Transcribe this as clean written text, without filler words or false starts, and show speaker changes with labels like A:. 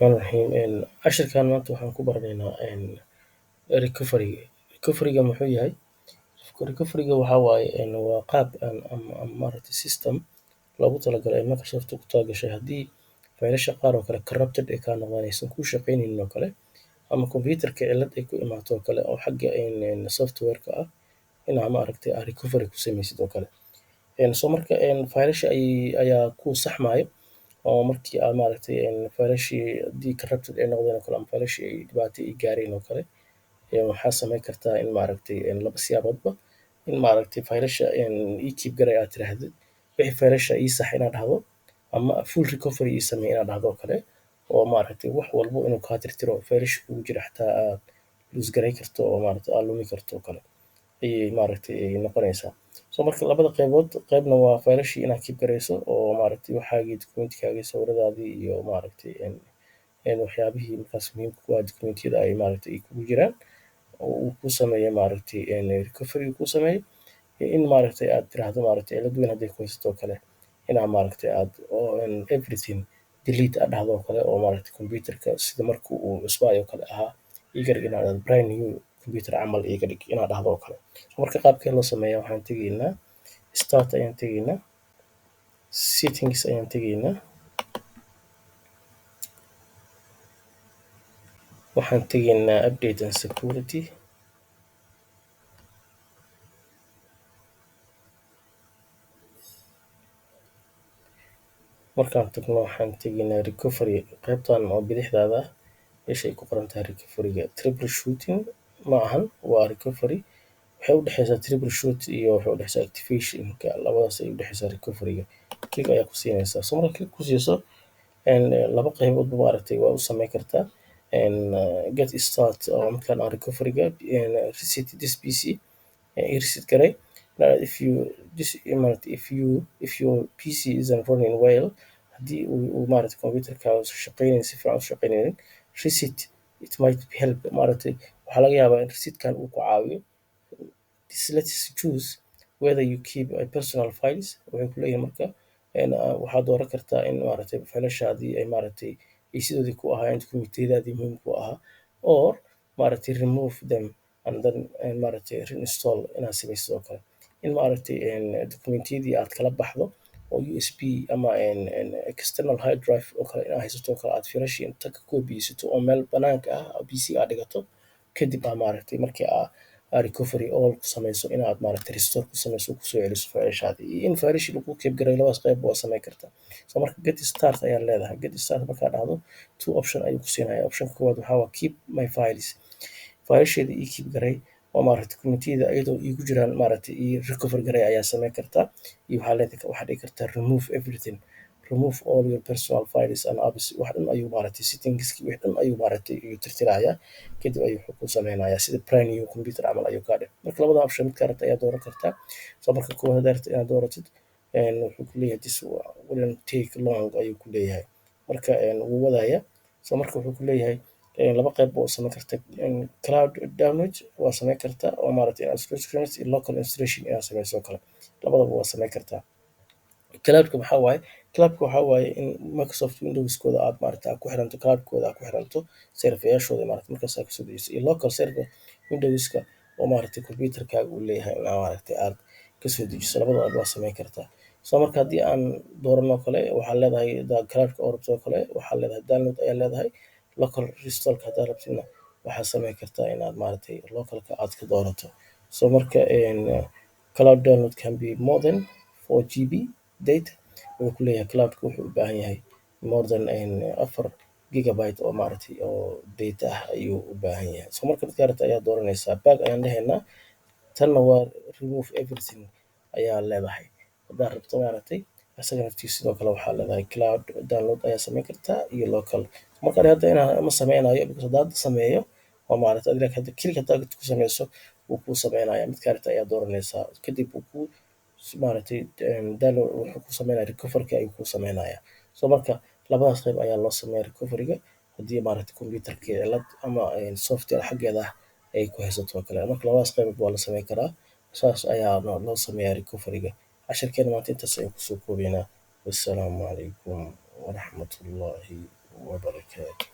A: Raxmaani raxiim. Cashirkan maanta waxaan ku baranaynaa recovery. Recovery-ga muxuu yahay? Recovery-ga waxaa waaye waa qaab ama maaragtay system loogu talagalay ee Microsoft ku talagashay haddii faylasha qaar oo kale corrupted ay kaa noqdaan, aysan kuu shaqaynaynin oo kale, ama computerka cillad ay ku imaato oo kale oo xagga software-ka ah, inaa maaragtay aad recovery ku samaysid oo kale. So marka faylasha ayaa kuu saxmaayo oo markii aad maaragtay faylashii haddii corrupted ay noqdeen oo kale ama faylashii ay dhibaato ay gaareen oo kale, waxaa samayn kartaa in maaragtay laba siyaaboodba: in maaragtay faylasha ii keep garay aad tiraahdid, wixii faylasha ii sax inaad dhahdo, ama full recovery ii samee inaad dhahdo oo kale, oo maaragtay wax walbo inuu kaa tirtiro, faylasha kugu jira xataa aad lose garay karto oo maaragtay aad lumi karto oo kale ayay maaragtay ay noqonaysaa. So marka labada qaybood, qaybna waa faylashii inaad keep garayso oo maaragtay waxaagii, documentkaagii, sawiradaadii iyo maaragtay waxyaabihii markaas muhiimka ku ah, documentyada ay maaragtay ay kugu jiraan oo uu ku sameeyo maaragtay recovery uu ku sameeyo, iyo in maaragtay aad tiraahdo maaragtay cillad weyn hadday ku haysato oo kale inaa maaragtay aad everything delete aad dhahdo oo kale, oo maaragtay computerka sida markii uu cusbaayo oo kale ahaa iga dhig, inaad dhahdo brand new computer camal iga dhig inaad dhahdo oo kale. Marka qaabkee loo sameeyaa? Waxaan tegaynaa Start ayaan tegaynaa, Settings ayaan tegaynaa, waxaan tegaynaa Update and Security. Markaan tagno, waxaan tegaynaa Recovery, qaybtan oo bidixdaada ah, meesha ay ku qoran tahay recovery-ga. Troubleshooting ma ahan, waa recovery. Waxay u dhexeysaa troubleshoot iyo waxay u dhexeysaa activation-ka, labadaas ay u dhexeysaa recovery-ga. Click ayaa ku siinaysaa. So marka click ku siiso, laba qayboodba maaragtay waa u sameyn kartaa: get start oo midkaan aan recovery-ga, reset this PC, reset garay. If you this maaragtay if your PC isn't running well, haddii uu maaragtay computerkaaga uusan shaqeynaynin, si fiican u shaqeynaynin, reset it might help. Maaragtay waxaa laga yaabaa in resetkan uu ku caawiyo. This lets you choose whether you keep a personal files. Waxay ku leeyihiin marka waxaad dooran kartaa in maaragtay faylashaadii ay maaragtay ay sidoodii ku ahaayeen, documentiyadaadii muhiimka ku ahaa, or maaragtay remove them and then maaragtay reinstall inaad samaysid oo kale, in maaragtay documentiyadii aad kala baxdo oo USB ama external hard drive oo kale inaad haysato oo kale, aad faylashii inta ka koobiyeysato oo meel banaanka ah PC aad dhigato, kadib aa maaragtay markii aa recovery all ku samayso inaad maaragtay restore ku samayso, kusoo celiso faylashaadii, iyo in faylashii lagu keep gareeyo, labadaas qayb waa samayn kartaa. So marka get start ayaa leedahay. Get start markaa dhahdo, two option ayuu ku siinaya. Optionka koowaad waxaa waa keep my files, faylasheeda ii keep garay oo maaragtay documentiyada iyadoo iigu jiraan maaragtay ii recover garay ayaa samayn kartaa, iyo waxaa leedahay, waxaad dhigi kartaa remove everything, remove all your personal files and apps. Wax dhan ayuu maaragtay, settingski wix dhan ayuu maaragtay ayuu tirtirayaa, kadib ayuu wuxuu ku sameynayaa sida brand new computer camal ayuu kaa dhig. Marka labada option midkaa rabta ayaa dooran kartaa. So marka koowaad haddaa rabtid inaad dooratid, wuxuu ku leeyahay "This wouldn't take long" ayuu ku leeyahay. Marka wuu wadaaya. So marka wuxuu ku leeyahay laba qayb oo samayn karta: cloud download waa samayn kartaa oo maaragtay inaad installation, iyo local installation inaad samayso oo kale, labadaba waa samayn kartaa. Cloudka maxaa waaye? Cloudka waxaa waaye in Microsoft Windowskooda aad maaragtay aad ku xiranto, cloudkooda aad ku xiranto, serveryaashooda maaragtay markaas aad kasoo dejiso, iyo local server Windowska oo maaragtay computerkaaga uu leeyahay in maaragtay aad kasoo dejiso, labadaba waa samayn kartaa. So marka haddii aan doorano kale, waxaa leedahay cloudka oo rabto oo kale, waxaa leedahay download ayaa leedahay. Local restore haddaa rabtidna, waxaa samayn kartaa inaad maaragtay localka aad ka doorato. So marka cloud download can be more than 4 GB data. Wuxuu ku leeyahay cloudka wuxuu u baahan yahay more than 4 gigabyte oo maaragtay oo data ah ayuu u baahan yahay. So marka midkaa rabta ayaa dooranaysaa. Back ayaan dhehaynaa. Tanna waa remove everything ayaa leedahay. Haddaa rabto maaragtay isaga naftiisa sidoo kale waxaa leedahay cloud download ayaa samayn kartaa iyo local. Marka ani hadda inaan ma sameynayo, because hadda sameeyo oo maaragtay adiga hadda click haddaa ku sameyso, wuu kuu sameynaya. Midkaa rabta ayaa dooranaysaa, kadib wuu kuu maaragtay download wuxuu ku sameynaya, recovery ayuu kuu sameynaya. So marka labadaas qayb ayaa loo sameeya recovery-ga haddii maaragtay computerka cillad ama software xaggeeda ah ay ku haysato oo kale. Marka labadaas qayb waa la sameyn karaa, saas ayaa loo sameeyaa recovery-ga. Cashirkeena maanta intaas ayaan kusoo koobaynaa. Wassalaamu calaykum waraxmatullaahi wabarakaatu.